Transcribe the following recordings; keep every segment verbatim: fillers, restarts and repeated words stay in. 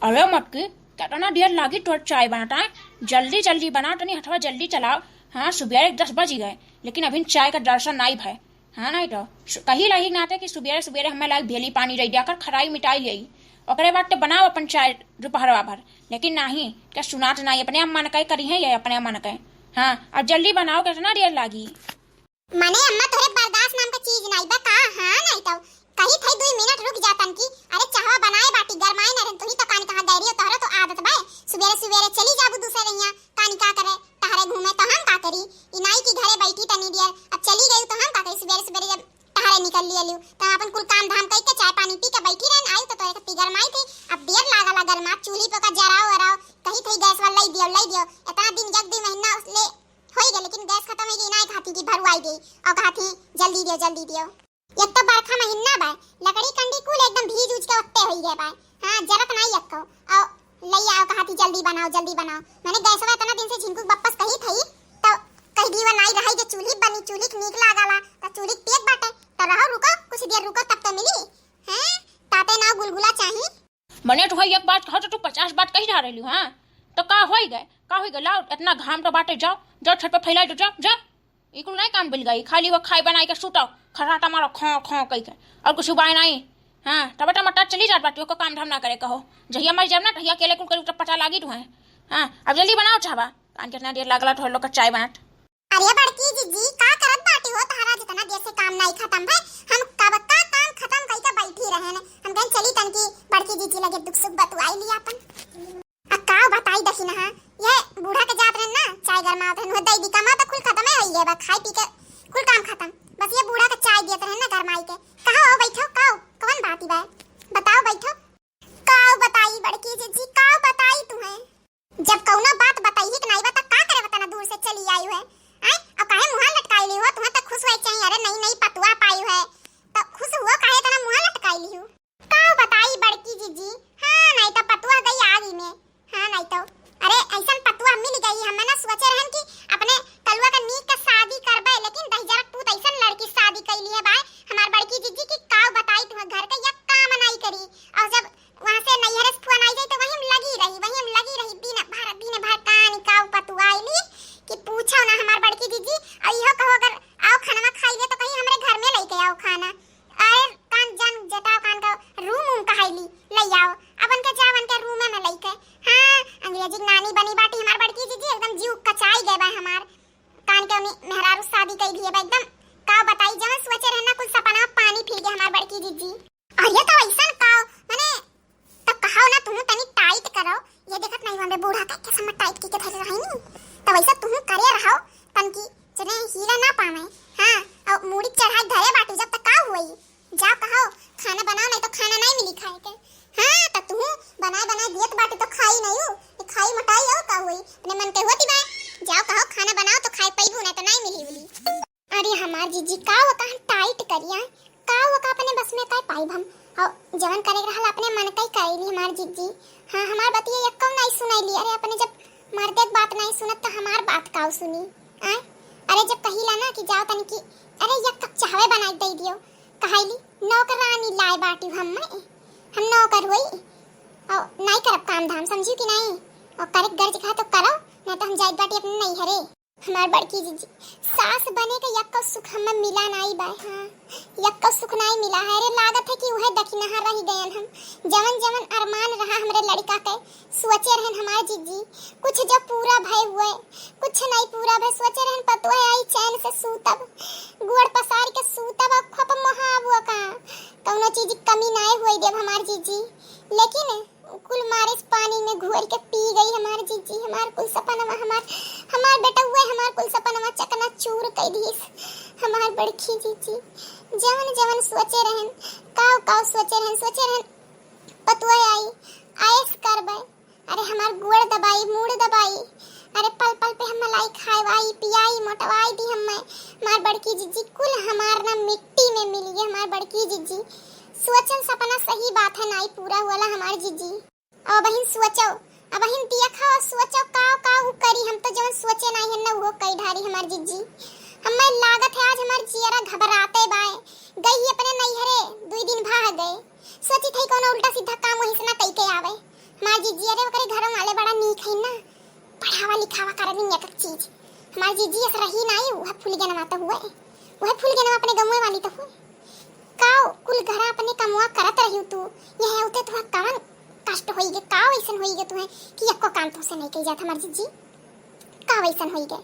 अरे मटकी, केतना देर लागी तोर चाय बनाता है? जल्दी जल्दी बनाओ, तनी हथवा जल्दी चलाओ। हाँ, सुबेरे दस बजि गए, लेकिन अभी चाय का दर्शन नाई भय। हाँ, नाई तो सु-, कही रही नाते कि सुबेरे सुबेरे हमें लाग भेली पानी रह दिया कर, खराई मिटाई लियाई। ओकरे बाद तो बनाओ अपन चाय दोपहरवा भर, लेकिन नाही, क्या सुनात नाही, अपने आप मन के करी है ये, अपने आप मन के। हाँ, अब जल्दी बनाओ, केतना देर लागी? मने अम्मा, तोहरे बर्दाश्त नाम का चीज नाई बा का? हाँ, नाई तो कही थई दुई मिनट रुक जातन की। अरे, चाहवा बनाए बाटी, गरमाए न रहन, तुही तो कानी कहाँ गए रही हो, तोहरे तो आदत बा, सुबेरे सुबेरे चली जाबू दूसरे रहिया, कानी का करे, टहरे घूमे, तो हम का करी? ई नाई की घरे बैठी तनी देर, अब चली गई तो हम का करी? सुबेरे सुबेरे जब टहरे निकल लिया लियो, तो अपन कुल काम धाम कई के चाय पानी पी के बैठी रहन, आई तो तोहरे के गरमाई थी। अब देर लागला गरमा, चूल्ही पे का जराओ वराओ, कही थई गैस वाला लई दियो, लई दियो, इतना दिन जग दुई महीना ले होई गए, लेकिन गैस खतम होई गई, ना खाती की भरुआई गई और कहा थी, "जल्दी दियो, जल्दी दियो।" एक तो बरखा महीना बा, लकड़ी कंडी कुल एकदम भीज उज के उत्ते होई गए बा। हाँ, जरत नाई एक्को। और लई आओ, कहा थी, "जल्दी बनाओ, जल्दी बनाओ।" मैंने गैसवा इतना दिन से झिनकू बप्पस कही थई, तो कह दी, "वो नाई रही जे चूल्ही बनी, चूल्ही के नीक लागला, तो चूल्ही के तेज बाटे, तो रहो, रुको, कुछ देर रुको, तब तो मिली।" हैं, ताते ना गुलगुला चाही। मने तो भाई एक बात कहो तो तू पचास बात कही जा रहली, हाँ? तो का होई गए, का होई गए? लाओ, इतना घाम तो बाटे, जाओ, जाओ छत पे फैलाई दो, जाओ, जाओ। ई कुल नहीं काम मिल गई, खाली वो खाई बनाई के सुतो, खर्राटा मारो, खो, खो कही के, और कुछ उपाय नहीं। हाँ, तब टमाटर चली जात बाटी, ओको काम धाम ना करे कहो। जहिया मर जाब ना, तहिया अकेले कुल करी, तब पता लागी तुम्हें। हाँ, अब जल्दी बनाओ चाहवा, कान कितना देर लागला तो लोग का चाय बनात। अरे बड़की जीजी, का करत बाटी हो? तहरा जितना देर से काम नाई खत्म भय, हम कब का काम खत्म कई के बैठी रहे न। हम कहें चली तनकी बड़की जीजी लगे दुख सुख बतुआई ली अपन। आ का बताई दखिनहा, ये बूढ़ा के जात रहन ना, चाय गरमावत रहन, वो दई दी कमा तो कुल खत्म है, ये बा खाई पी के कुल काम खत्म। बस ये बूढ़ा के चाय दियत रहन ना गरमाई के। कहो आओ बैठो, काओ कवन बाती बा? बताओ बैठो। काओ बताई बड़की जीजी, काओ बताई तुम्हें? जब कौनो बात बताई ही के नाई बा, त का करे बता ना, दूर से चली आई है। आय, अब काहे मुँह लटकाई ली हो? तुम्हें तो खुश होए चाहिए। अरे नई नई पतुआ पाई है, तो खुश हुआ, काहे इतना मुँह लटकाई ली हो? का बताई बड़की जीजी, हाँ, नहीं तो पतुआ गई आगी में। हाँ, नहीं तो, अरे ऐसन पतुआ मिल गई, हमें ना सोचे रहन कि अपने कलुआ का नीक का शादी करबे, लेकिन दहिजरक पूत ऐसन लड़की शादी कैली है बाय हमार बड़की जीजी की का बताई, तुम्हें घर का एक काम नहीं करी। और जब वहाँ से नैहरे से फोन आई जाई तो वहीं हम लगी रही, वहीं हम लगी रही दिन भर, दिन भर कान काऊ पतुआइली कि पूछो ना हमार बड़की जीजी। और इहो कहो अगर आओ खाना खाई ले तो कहीं हमरे घर में लेके आओ खाना। अरे कान जान जटाओ कान का रूम उम कहाइली ले आओ। अब उनके जाओ उनके रूम में लेके। हाँ, अंग्रेजी नानी बनी बाटी हमार बड़की जीजी, एकदम जीव कचाई गए बा हमार। कान के उन्हीं मेहरारू शादी कई दिए बा एकदम। का बताई जवन सोचे रहना कुल सपना पानी फिर गया हमार बड़की जीजी। अरे तो ऐसन का, माने, तो कहाओ ना, तुहूँ तनी टाइट करो। ये देखत नहीं, हमरे बूढ़ा का कैसे मैं टाइट की के धरे रही नी, तो वैसे तुहूँ करे रहो, तनकी जने हीला ना पावे। हाँ, और मूड़ी चढ़ाई धरे बाटी जब तक का हुई। जाओ कहो, खाना बनाओ, नहीं तो खाना नहीं मिली खाए के। हाँ, तो तुहूँ बनाए बनाए दियत बाटी तो खाई नहीं हो, ये खाई मोटाई हो का हुई, अपने मन के होती बाय। जाओ कहो, खाना बनाओ तो खाए पैबू, नहीं तो नहीं मिली बोली। अरे हमार जीजी, का वो कहाँ टाइट करिया, का वो का अपने बस में का पाइब हम। और जवन करे के रहल अपने मन का ही करेली हमार जीजी। हाँ, हमार बतिया यक्कौ नहीं सुनैली। अरे अपने जब मर्दे के बात नहीं सुनत तो हमार बात काऊ सुनी? आय, अरे जब कहिला ना कि जाओ तनी की, अरे एक कप चाहवे बनाई दे दियो, कहाइली नौकरानी लाए बाटी हम, मैं हम नौकर होई और नहीं करब काम धाम, समझियो कि नहीं? और करे के गर्ज कहा तो करो, नहीं तो हम जाइत बाटी अपने नैहरे। हमार बड़की जीजी, सास बने के यक्को सुख हमें मिला नाई बा। हाँ, यक्को सुख नाई मिला है। अरे लागत है कि उहे दखिनहा रह गयन हम। जवन जवन अरमान रहा हमरे लड़का के, सोचे रहन हमार जीजी, कुछ जो पूरा भय हुए, कुछ नहीं पूरा भय। सोचे रहन पतोह आई चैन से सूतब, गोड़ पसार के सूतब और खप मोहाबुआ का, कौनो चीज की कमी नाई हुए देब हमार जीजी। लेकिन कुल मारे से पानी में घोर के पी गई हमार जीजी, हमार कुल सपनवा, हमार, हमार बेटउए, हमार कुल सपनवा चकनाचूर कई दिस हमार बड़की जीजी। जवन जवन सोचे रहन, काव काव सोचे रहन, सोचे रहन पतुआ आई, आयस करबे। अरे हमार गोड़ दबाई, मूड़ दबाई, अरे पल पल पे हम मलाई खाए, आई पियाई, मोटवाई दी हमें। हमार बड़की जीजी कुल हमार ना मिट्टी में मिल गई, हमार बड़की जीजी। सोचल सपना सही बात है, नाई पूरा हुआ ला हमार जीजी। अब बहिन सोचो, अब बहिन देखो, सोचो का, का उ करी, हम तो जवन सोचे नाई है ना उहो कई ढारी हमार जीजी। हमें लागत है आज हमार जियरा घबराते बाए, गई ही अपने नैहरे, दुई दिन भाग गए, सोची थई कोनो उल्टा सीधा काम वही से ना कई के आवे। हमार जीजी, अरे ओकरे घरों वाले बड़ा नीक है ना, पढ़ावा लिखावा करत नहीं एक एक चीज। हमार जीजी अस रही नाई, वह फूल गेनवा तो हुए, वह फूल गेनवा अपने गमुए वाली तो हुए। काव कुल घरा अपने कमवा करत रही तू, यह उते तुहा कवन कष्ट होई गे, काव ऐसन होई गे तुहे कि एको काम तुसे नहीं कही जात हमार जीजी, काव ऐसन होई गे?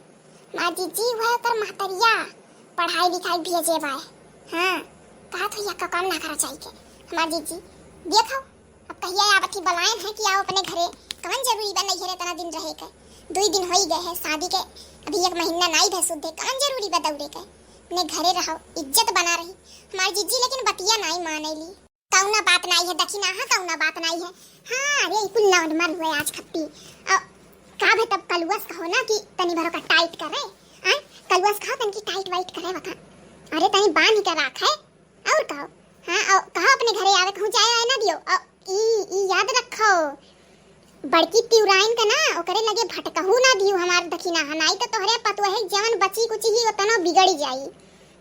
हमार जीजी वह ओकर महतरिया पढ़ाई लिखाई भेजे बाय। हाँ, कहा तो यक्का काम ना करा चाहिए के। हमार जीजी, देखो, अब कहिया आवत ही बलायन है कि आओ अपने घरे, कवन जरूरी बा नैहरे इतना दिन रहे के? दुई दिन होई गए है शादी के, अभी एक महीना नाई भे सुधे, कवन जरूरी बा दौड़े के? अपने घरे रहो, इज्जत बना रही। हमार जीजी लेकिन बतिया नाई मानेली। कौना बात नाई है दखिना, हाँ, कौना बात नाई है। हाँ, अरे, ई कुल लौंड मर हुए आज खत्ती। अ, का भे तब कलुआ से कहो ना कि तनी भरो का टाइट करे, आय? कलुआ से कहो तनकी टाइट वाइट करे वका। अरे, तनी बांध के राखे, और कहो। हाँ, और कहो अपने घरे आवे, कहूँ जाए आए ना दियो। अ, ई, ई याद रखो, बड़की तिउराइन का ना, ओकरे लगे भटकहू ना दियो हमार दखिना, हाँ, नाई तो तोहरे पतुआ है, जवन बची कुची ही ओतनो बिगड़ी जाई।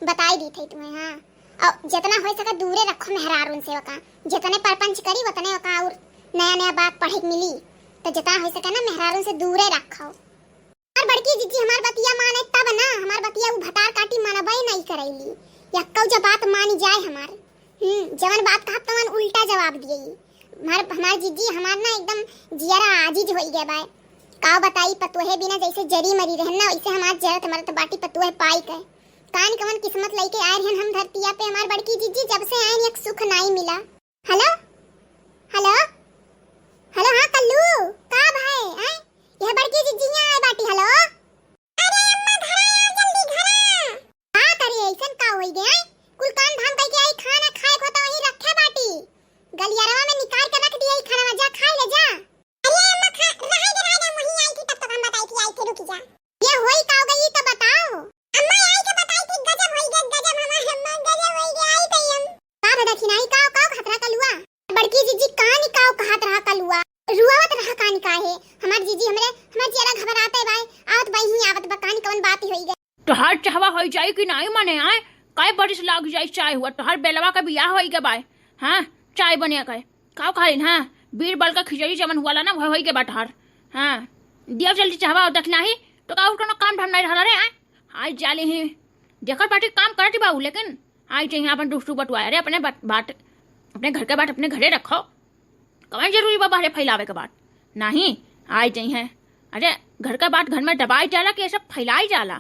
बताई दी थई तुम्हें, हाँ। और जितना हो सके दूरे रखो मेहरारून से ओका। जितने परपंच करी उतने ओका और नया नया बात पढ़े के मिली। तो जितना हो सके ना मेहरारून से दूरे रखो। और बड़की जीजी हमार बतिया माने तब ना, हमार बतिया उ भतार काटी मानबे नहीं करैली। यक्कौ जब बात मानी जाए हमार। हम्म, जवन बात कहब तवन उल्टा जवाब दिए। हमार, हमार जीजी हमार ना एकदम जियरा आजिज होई गए बाय। का बताई, पतोहे बिना जैसे जरी मरी रहन ना, वैसे हमार जरत मरत बाटी पतोहे पाई के। कान कवन किस्मत लइके आए रहन हम धरतिया पे, हमार बड़की जीजी जब से आइन एक सुख नाई मिला। हेलो, हेलो, हेलो, हाँ कल्लू, का भाई, हैं? यह बड़की जीजी यहाँ आए बाटी, हेलो। अरे अम्मा, घरा आओ जल्दी, घरा। का करे, ऐसन का होई गए, हैं? कुल काम धाम करके आई, खाना खाए को तो वहीं रखे बाटी, गलियारवा में निकाल के रख दिए, ई खाना जा खाए ले जा। अरे अम्मा, खा, रहाई दे, रहाई दे, हम वहीं आई थी, तब तक हम बताई थी, आई थी, रुकी जा। ये होई का हो गई, ई तो बताओ। अम्मा, आई के बताई थी, गजब होई गए, गजब, हमार अम्मा, गजब होई गए, आई थी हम। का भे दखिनाई, का, का कहत रहा कलुआ? बड़की जीजी, का निकाओ कहत रहा कलुआ? रुआवत रहा का निकाहे? हमार जीजी हमरे, हमार जियरा घबराते बाय, आवत बाई ही, आवत बा, का निकावन बात ही होई गए। तोहार चहवा होई जाई कि नाई मने आए? काय बरिस लाग जाई चाय हुआ, तोहार बेलवा के बियाह होई गए बाय। हाँ, चाय बने गए। का कहलिन, हाँ, बीरबल का खिचड़ी जवन हुआ ला ना, वह होई के बाटहार। हाँ, दिया जल्दी चाहवा और दखिनाही, तो का और कोनो काम धाम नहीं रहला रे, आय? आज जाले ही, देखत बाटी काम करत ही बाबू, लेकिन आज जइहे अपन दुख सुख बटवाए रे, अपने बात, बात, अपने घर के बात अपने घरे रखो। कवन जरूरी बा बाहरे फैलावे के बात? नहीं, आज जइहे। अरे, घर का बात घर में दबाई जाला कि ये सब फैलाई जाला?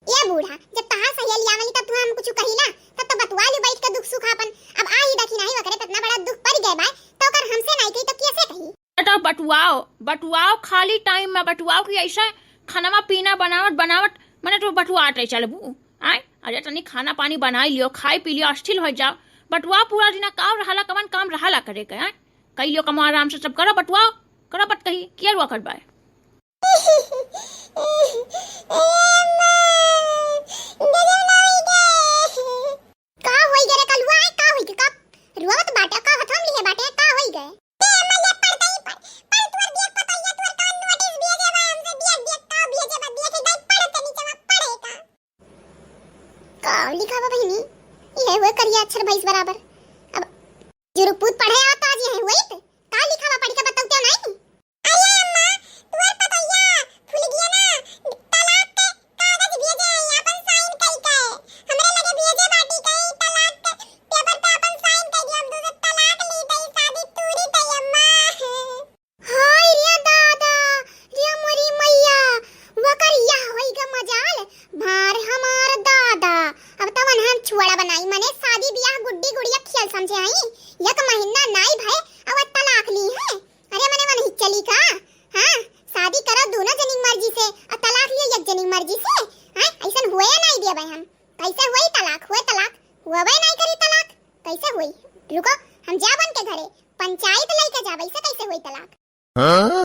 ए बूढ़ा, जब तहार सहेली आवली तब तू हम कुछ कहिला, तब तो बतुआ लू बैठ के दुख सुख आपन। अब आ ही दखिनाही वकरे पे इतना बड़ा दुख पड़ गए बाय, तो ओकर हमसे नहीं कही तो कैसे कही? तो बटुआओ, बटुआओ, खाली टाइम में बटुआओ कि ऐसा खाना पीना बनावत बनावत मने तो बटुआत रह चलबू। आय, अरे तनी खाना पानी बनाई लियो, खाई पी लियो, अस्थिर हो जाओ। बटुआओ पूरा दिना का रहला, कवन काम रहला करे के, आय? कई लियो कमो आराम से सब करो, बटुआओ, करो बट कही, किया रुआ करबाए? का होई गे रे कलुआ, आय, का होई गे, का रुआवत बाटे, का हथवा में लिहे बाटे, का होई गे? ए अम्मा, ले पढ़ तई, पढ़, पढ़, तुअर देख पतैया, तुअर कवन नोटिस भेजे बा हमसे, देख, देख, का भेजे बा, देख, गई पढ़ के नीचे में, पढ़े का। का लिखा बा बहिनी? ये हुए करिया अक्षर भैंस बराबर। अब जुरुपूत पढ़े आवत आज ये हुए त का लिखा बा, पढ़ के बताऊ क्या नहीं? अरे अम्मा, तुअर पतैया फुलगिया ना तलाक के कागज भेजे है, अपन साइन कई के। हमरे लगे भेजे बाटी कई तलाक के पेपर पे अपन साइन कई दियो, हम दूसरे तलाक ली तई, शादी तूरी तई अम्मा। हाय रे दादा, रे मोरी मैया, वकर यह होई ग मजाल, भार हमार दादा। अब तवन हम छुआड़ा बनाई, मने शादी बियाह गुड्डी गुड़िया खेल समझे आई। एक महीना नाई भय, अब तलाक ली है। अरे मने मन ही चली का? हाँ, शादी करो दोनों जनी मर्जी से, और तलाक लियो एक जनी मर्जी से। हाँ, ऐसन हुए नाई दिया भाई हम। कैसे हुई तलाक? हुए तलाक? हुए नाई करी तलाक। कैसे हुई? रुको, हम जाबन के घरे, पंचायत लेके जाबे, इसे कैसे हुई तलाक? हाँ?